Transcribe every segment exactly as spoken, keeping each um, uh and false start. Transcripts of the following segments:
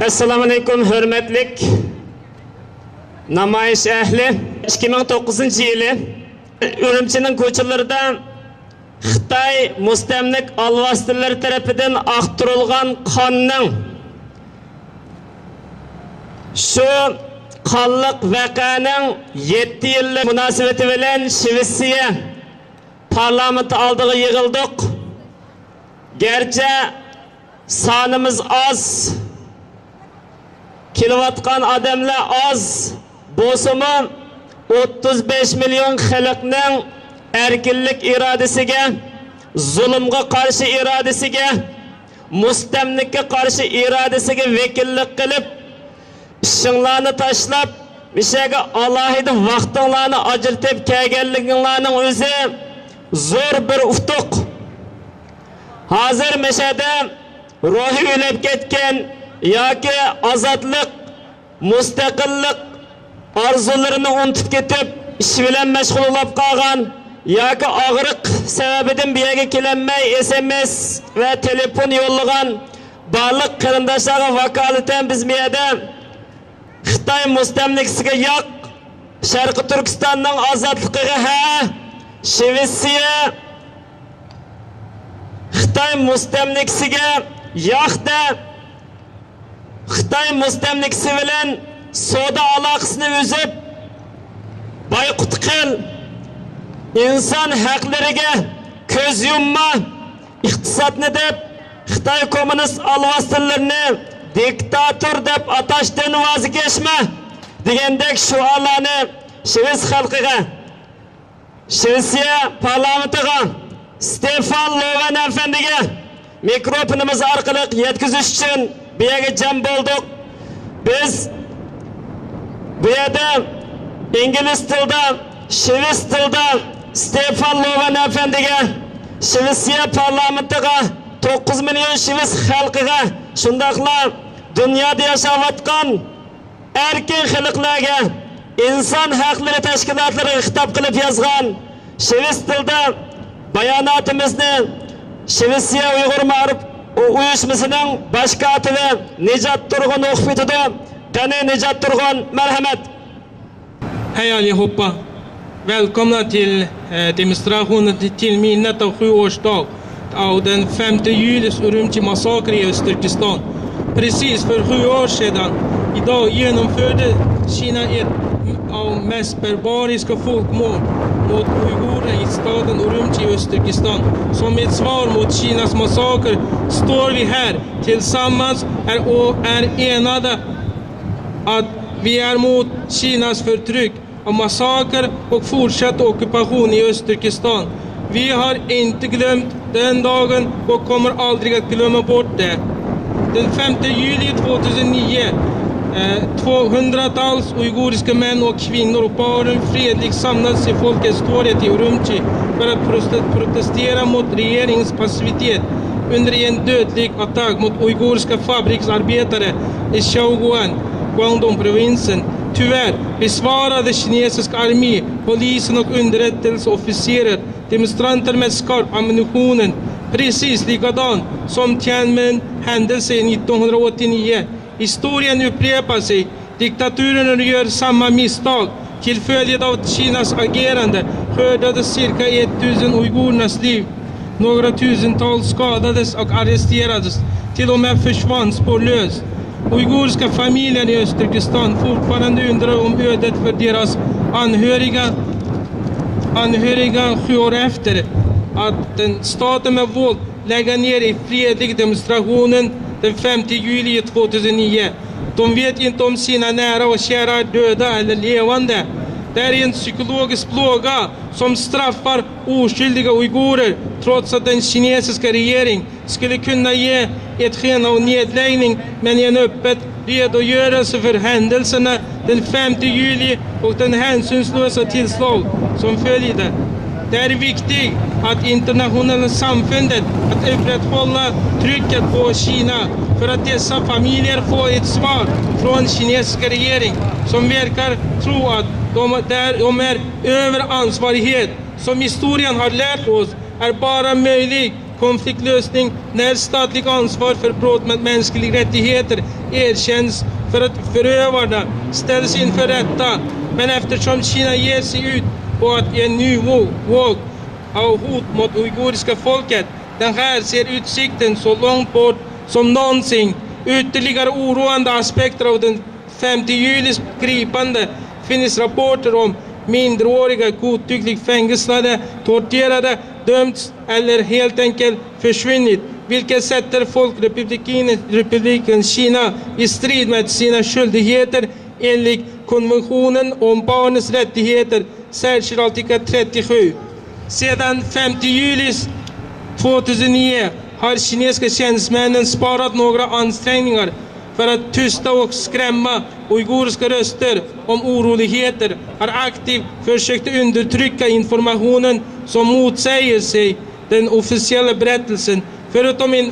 ئەسسالامۇئەلەيكۇم، ھۆرمەتلىك نامايىش ئەھلى! ئىككى مىڭ توققۇزىنچى يىلى ئۈرۈمچىنىڭ كوچىلىرىدا خىتاي مۇستەملىك ئالۋاستىلىرى تەرىپىدىن ئاقتۇرۇلغان قاننىڭ، شۇ قانلىق ۋەقەنىڭ يەتتە يىللىق مۇناسىۋىتى بىلەن شىۋېتسىيە پارلامېنتى ئالدىغا يىغىلدۇق. گەرچە سانىمىز ئاز، كېلىۋاتقان ئادەملەر ئاز بولسىمۇ، ئوتتۇز بەش مىليون خەلقنىڭ ئەركىنلىك ئىرادىسىگە، زۇلۇمغا قارشى ئىرادىسىگە، مۇستەملىكىگە قارشى ئىرادىسىگە ۋەكىللىك قىلىپ، ئىشىڭلارنى تاشلاپ، مۇشۇ يەرگە ئالاھىدە ۋاقتىڭلارنى ئاجرىتىپ كەلگەنلىكىڭلارنىڭ ئۆزى زور بىر ئۇتۇق. ھازىر مۇشۇ يەردە روھى ئۆلۈپ كەتكەن ياكى ئازادلىق، مۇستەقىللىق ئارزۇلىرىنى ئۇنتۇپ كېتىپ، ئىش بىلەن مەشغۇل بولۇپ قالغان ياكى ئاغرىق سەۋەبىدىن بۇ يەرگە كېلەلمەي، ئېس ئېم ئېس ۋە تېلېفون يوللىغان بارلىق قېرىنداشلارغا ۋاكالىتەن بىز بۇ يەردە خىتاي مۇستەملىكىسىگە ياق، شەرقىي تۈركىستاننىڭ ئازادلىقىغا ھە، شىۋېتسىيە خىتاي مۇستەملىكىسىگە ياق دە، خىتاي مۇستەملىكىسى بىلەن سودا ئالاقىسىنى ئۈزۈپ، بايقۇت قىل، ئىنسان ھەقلىرىگە كۆز يۇمما، ئىقتىسادنى دەپ، خىتاي كوممۇنىست ئالۋاستىلىرىنى دىكتاتور دەپ ئاتاشتىن ۋاز كەچمە دېگەندەك شوئارلارنى شىۋېتس خەلقىگە، شىۋېتسىيە پارلامېنتىغا، ستېفان لوۋېن ئەپەندىگە مىكروفونىمىز ئارقىلىق يەتكۈزۈش ئۈچۈن بۇ يەرگە جەم بولدۇق. بىز بۇ يەردە ئىنگلىز تىلىدا، شىۋېتس تىلىدا ستېفان لوۋېن ئەپەندىگە، شىۋېتسىيە پارلامېنتىغا، توققۇز مىليون شىۋېتس خەلقىگە، شۇنداقلا دۇنيادا ياشاۋاتقان ئەركىن خەلقلەرگە، ئىنسان ھەقلىرى تەشكىلاتلىرىغا خىتاب قىلىپ يازغان شىۋېتس تىلىدا باياناتىمىزنى شىۋېتسىيە ئۇيغۇر مائارىپ ئۇيۇشمىسىنىڭ باش كاتىپى نىجات تۇرغۇن ئوقۇپ ئۆتىدۇ. قېنى، نىجات تۇرغۇن، مەرھەمەت. Hej allihopa! Välkomna till eh, demonstrationen till, till minnet av sju års dag av den femte julis Urumqi massaker i Östturkestan. Precis för sju år sedan, idag, genomförde Kina ett av mest barbariska folkmord mot uigurerna i staden Urumqi i Östturkestan. Som ett svar mot Kinas massaker står vi här tillsammans, är, och är enade att vi är mot Kinas förtryck av massaker och fortsatt ockupation i Östturkestan. Vi har inte glömt den dagen och kommer aldrig att glömma bort det. Den femte juli två tusen nio, eh, två hundratals uiguriska män och kvinnor och barn fredligt samlades i Folkets torget i Urumqi för att proste- protestera mot regeringens passivitet under en dödlig attack mot uiguriska fabriksarbetare i Shaoguan, Guangdong-provinsen. Tyvärr besvarade kinesisk armé, polisen och underrättelseofficerer demonstranter med skarp ammunition, precis likadant som Tiananmen-händelsen nittonhundraåttionio. Historien upprepar sig. Diktaturerna gör samma misstag. Till följd av Kinas agerande skördades cirka tusen uigurernas liv. Några tusentals skadades och arresterades, till och med försvann spårlöst. Uiguriska familjer i Östturkestan fortfarande undrar om ödet för deras anhöriga, anhöriga sju år efter att den staten med våld lägger ner i fredlig demonstrationen den femte juli två tusen nio. De vet inte om sina nära och kära är döda eller levande. Det är en psykologisk plåga som straffar oskyldiga uigurer, trots att den kinesiska regering skulle kunna ge ett sken av nedläggning, men en öppen redogörelse för händelserna den femte juli och den hänsynslösa tillslag som följde. Det är viktigt att internationella samfundet att upprätthålla trycket på Kina för att dessa familjer får ett svar från kinesiska regering som verkar tro att de, där de är över ansvarighet. Som historien har lärt oss är bara möjligt konfliktlösning när statligt ansvar för brott mot mänskliga rättigheter erkänns för att förövarna ställs inför rätta, men eftersom Kina ger sig ut på att en ny våg av hot mot uiguriska folket. Den här ser utsikten så långt bort som någonsin. Ytterligare oroande aspekter av den femte julis gripande finns rapporter om minderåriga godtyckligt fängslade, torterade, dömts eller helt enkelt försvunnit, vilket sätter Folkrepubliken Republiken Kina i strid med sina skyldigheter enligt konventionen om barnets rättigheter, särskilt artikel trettiosju. Sedan femte juli två tusen nio har kinesiska tjänstemännen sparat några ansträngningar för att tysta och skrämma uiguriska röster om oroligheter, har aktivt försökt undertrycka informationen som motsäger sig den officiella berättelsen. Förutom en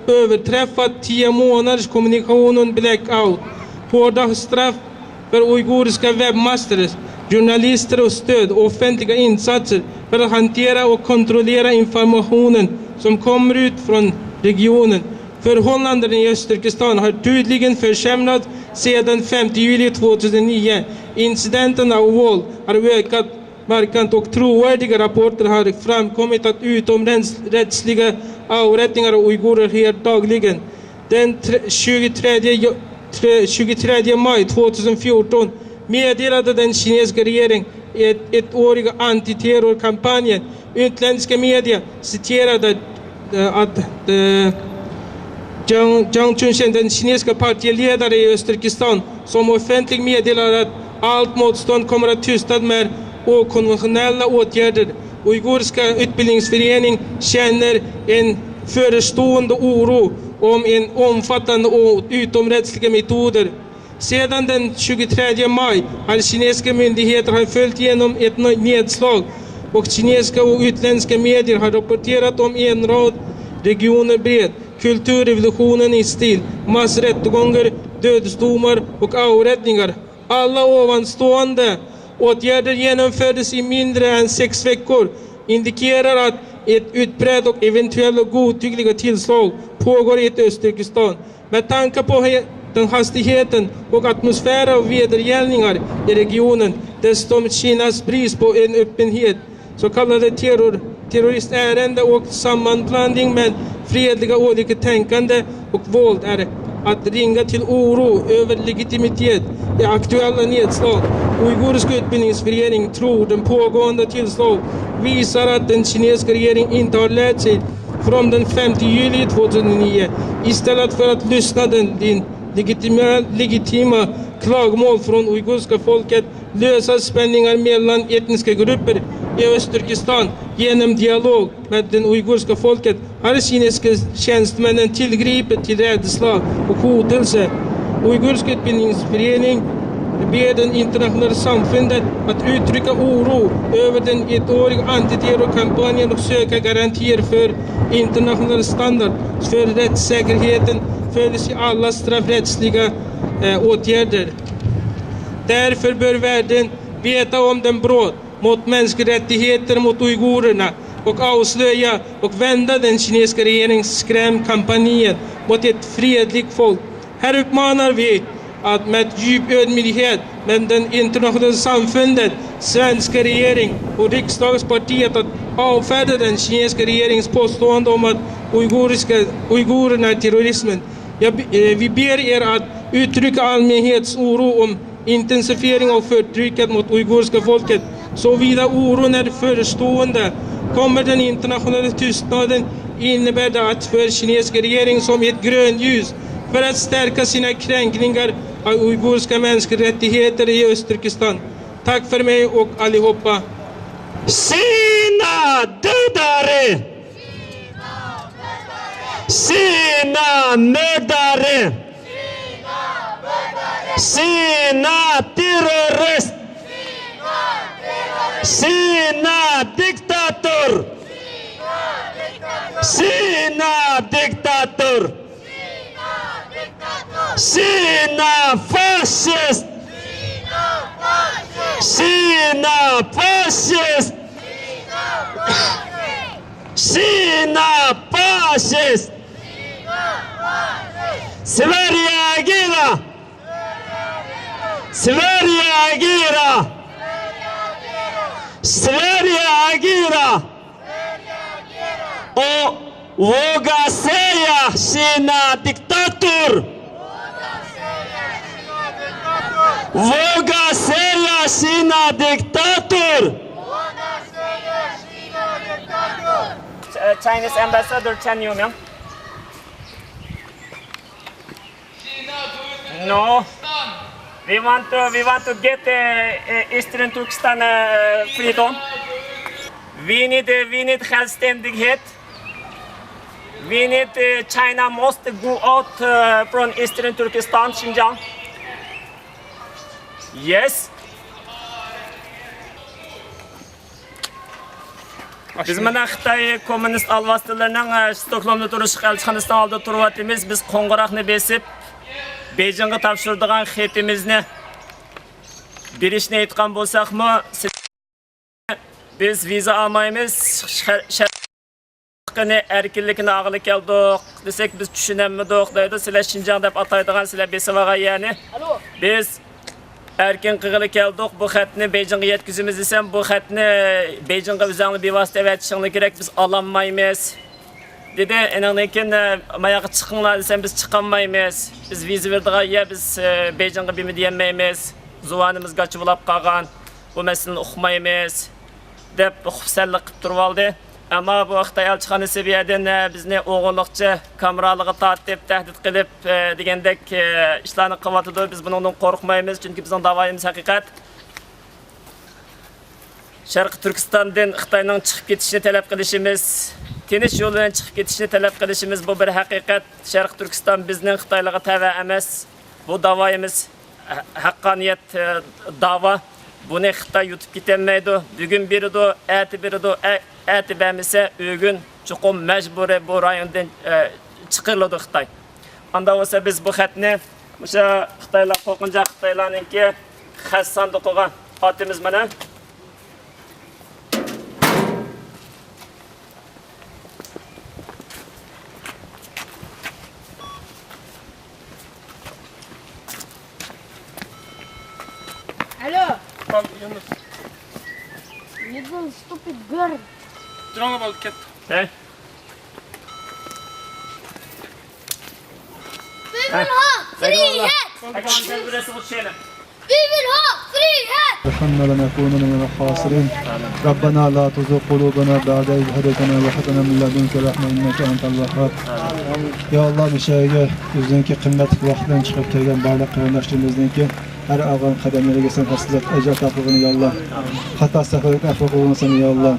överträffad tio månaders kommunikationen blackout, hårda straff för uiguriska webbmasters, journalister och stöd och offentliga insatser för att hantera och kontrollera informationen som kommer ut från regionen. Förhållandena i Östturkestan har tydligen försämrats sedan femte juli två tusen nio. Incidenterna av våld har ökat markant och trovärdiga rapporter har framkommit att utomrättsliga avrättningar av uigurer sker dagligen. Den tjugotre, tjugotre maj två tusen fjorton meddelade den kinesiska regeringens ettåriga antiterrorkampanjen. Utländska media citerade eh, att eh, Jiang, Jiang Chunchen, den kinesiska partiledaren i Östturkestan, som offentligt meddelade att allt motstånd kommer att tystas med okonventionella åtgärder. Uiguriska utbildningsförening känner en förestående oro om en omfattande och utomrättsliga metoder. Sedan den tjugotredje maj har kinesiska myndigheter har följt igenom ett nedslag och kinesiska och utländska medier har rapporterat om en rad regioner bred kulturrevolutionen i stil, massrättegångar, dödsdomar och avrättningar. Alla ovanstående åtgärder genomfördes i mindre än sex veckor indikerar att ett utbrett och eventuellt godtyckliga tillslag pågår i ett Östturkestan. Med tanke på den hastigheten och atmosfären av vedergällningar i regionen, dessutom Kinas brist på en öppenhet, så kallade terror, terroristärende och sammanblandning med fredliga oliktänkande och våld är att ringa till oro över legitimitet i aktuella nedslag. Uiguriska utbildningsförening tror den pågående tillslag visar att den kinesiska regeringen inte har lärt sig från den femte juli två tusen nio. Istället för att lyssna den, din legitima, legitima klagomål från uiguriska folket, lösa spänningar mellan etniska grupper i Östturkestan genom dialog med den uiguriska folket har kinesiska tjänstemännen tillgripit till rädsla och hotelse. Uiguriska utbildningsförening ber den internationella samfundet att uttrycka oro över den ettåriga antiterrorkampanjen och söka garantier för internationell standard för rättssäkerheten följs i alla straffrättsliga eh, åtgärder. Därför bör världen veta om den brott mot mänskliga rättigheter mot uigurerna och avslöja och vända den kinesiska regeringens skrämkampanjen mot ett fredligt folk. Här uppmanar vi att med djup ödmjukhet med den internationella samfundet, svenska regering och riksdagens partier att avfärda den kinesiska regeringens påstående om att uiguriska, uigurerna är terrorismen. Jag, eh, vi ber er att uttrycka allmänhetens oro om intensifiering av förtrycket mot uiguriska folket. Såvida oron är förestående kommer den internationella tystnaden innebära att för kinesiska regering som ett grönt ljus för att stärka sina kränkningar av uiguriska mänskliga rättigheter i Östturkestan. Tack för mig och allihopa. Kina dödare! Kina mördare! Kina terrorist! Kina diktator! Kina diktator! Kina fascist! Kina fascist! China faşist! Sibir yagera! Sibir yagera! Sibir yagera! O, Voga seya China diktator! Voga seya China diktator! Uh, Chinese ambassador Chen Yuming. No. We want to, we want to get uh, uh, Eastern Turkestan uh, freedom. We need, uh, we need Khalstan Dikhet. We need uh, China must go out uh, from Eastern Turkestan, Xinjiang. Yes. بىز مانا خىتاي كوممۇنىست ئالۋاستىلىرىنىڭ، ئە، ستوكھولمدا تۇرۇشلۇق ئەلچىخانىسىنىڭ ئالدىدا تۇرۇۋاتىمىز. بىز قوڭغۇراقنى بېسىپ، بېيجىڭغا تاپشۇرىدىغان خېتىمىزنى بېرىشنى ئېيتقان بولساقمۇ، سىز، بىز ۋىزا ئالمايمىز، شەر-، شەر-، ھەققىنى، ئەركىنلىكىنى ئالغىلى كەلدۇق دېسەك، بىز چۈشىنەلمىدۇق دەيدۇ. سىلەر شىنجاڭ دەپ ئاتايدىغان، سىلەر بېسىۋالغان يەرنى بىز ئەركىن قىلغىلى كەلدۇق. بۇ خەتنى بېيجىڭغا يەتكۈزىمىز دېسەم، بۇ خەتنى بېيجىڭغا ئۆزۈڭلار بىۋاسىتە ئەۋەتىشىڭلار كېرەك، بىز ئالالمايمىز دېدى. ئېنىڭدىن كېيىن، ئە، ماياققا چىقىڭلار دېسەم، بىز چىقالمايمىز. بىز ۋىزا بېرىدىغان يەر، بىز، ئە، بېيجىڭغا بېرىمىز دېيەلمەيمىز. زۇۋانىمىز گاچا بولاپ قالغان. بۇ مەسىلىنى ئۇقمايمىز دەپ خۇپسەنلىك قىلىپ تۇرۇۋالدى. ئەمما بۇ خىتاي ئەلچىخانىسى بۇ يەردىن، ئە، بىزنى ئوغرىلىقچە كامېرالىغا تارتىپ، تەھدىت قىلىپ، ئە، دېگەندەك، ئە، ئىشلارنى قىلىۋاتىدۇ. بىز بۇنىڭدىن قورقمايمىز، چۈنكى بىزنىڭ داۋايىمىز ھەقىقەت. شەرقىي تۈركىستاندىن خىتاينىڭ چىقىپ كېتىشىنى تەلەپ قىلىشىمىز، تىنچ يول بىلەن چىقىپ كېتىشىنى تەلەپ قىلىشىمىز، بۇ بىر ھەقىقەت. شەرقىي تۈركىستان بىزنىڭ خىتايلارغا تەۋە ئەمەس. بۇ داۋايىمىز ھە-، ھەققانىيەت، ئە، داۋا. بۇنى خىتاي يۇتۇپ كېتەلمەيدۇ. بۈگۈن بېرىدۇ، ئەتە بېرىدۇ، ئە-، ئەتە بەرمىسە، ئۆگۈن چوقۇم مەجبۇرىي بۇ رايوندىن، ئە، چىقىرىلىدۇ خىتاي. ئانداق بولسا بىز بۇ خەتنى مۇشۇ خىتايلار، قورقۇنچاق خىتايلارنىڭكى خەت ساندۇقىغا ئاتىمىز مانا. Alo. Al, Yunus. Neden stupid girl? Durun, al, git. He? We will have free head. We will have free head. الحمد لنكونن من الخاسرين. ربنا لا تزغ قلوبنا بعد إذ هديتنا وهب لنا من لدنك رحمة إنك أنت الوهاب. يا الله، مۇشۇ يەرگە ئۆزىنىڭكى قىممەتلىك ۋاقتىدىن چىقىپ كەلگەن بارلىق قېرىنداشلىرىمىزنىڭكى ھەر ئالغان قەدەملىرىگە سەن ھەسسىلەپ ئەجىر ئاتا قىلغىن يا الله. خاتا سەھۋلىرىنى ئەپۇ قىلغىن سەن يا الله.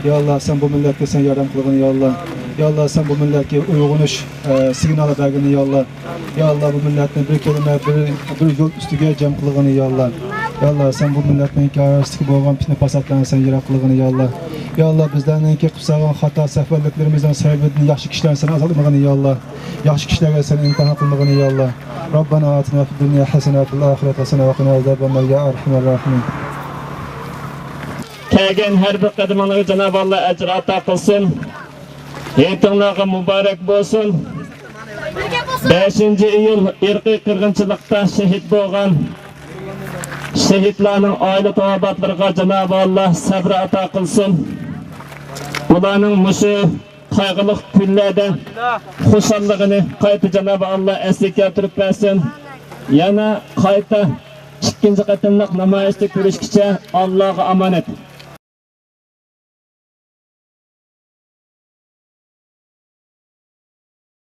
يا الله، سەن بۇ مىللەتكە سەن ياردەم قىلغىن يا الله. يا الله، سەن بۇ مىللەتكە ئويغىنىش، ئە، سىگنالى بەرگىن يا الله. يا الله، بۇ مىللەتنى بىر كەلىمە، بىر، بىر يول ئۈستىگە جەم قىلغىن يا الله. يا الله، سەن بۇ مىللەتنىڭكى ئارىسىدىكى بولغان پىتنە پاساتلارنى سەن يىراق قىلغىن يا الله. يا الله، بىزلەرنىڭكى قىلىپ سالغان خاتا سەھۋلىكلىرىمىزنىڭ سەۋەبىدىن ياخشى كىشىلەرنى سەن ئازالمىغىن يا الله. ياخشى كىشىلەرگە سەن ئىمتىھان قىلمىغىن يا الله. ربنا آتنا في الدنيا حسنة وفي الآخرة حسنة وقنا عذاب النار يا أرحم الراحمين. كەلگەن ھەر بىر قەدىمىڭلارغا جانابى ئاللا ئەجىر ئاتا قىلسۇن. ھېيتىڭلارغا مۇبارەك بولسۇن. بەشىنچى ئىيۇل ئىرقىي قىرغىنچىلىقتا شېھىت بولغان شېھىتلارنىڭ ئائىلە تاۋابىئاتلىرىغا جانابى ئاللا سەبرى ئاتا قىلسۇن. ئۇلارنىڭ مۇشۇ قايغۇلۇق كۈنلەردە خۇشاللىقىنى قايتا جانابى ئاللا ئەسلىگە كەلتۈرۈپ بەرسۇن. يەنە قايتا ئىككىنچى قېتىملىق نامايىشتا كۆرۈشكىچە ئاللاغا ئامانەت.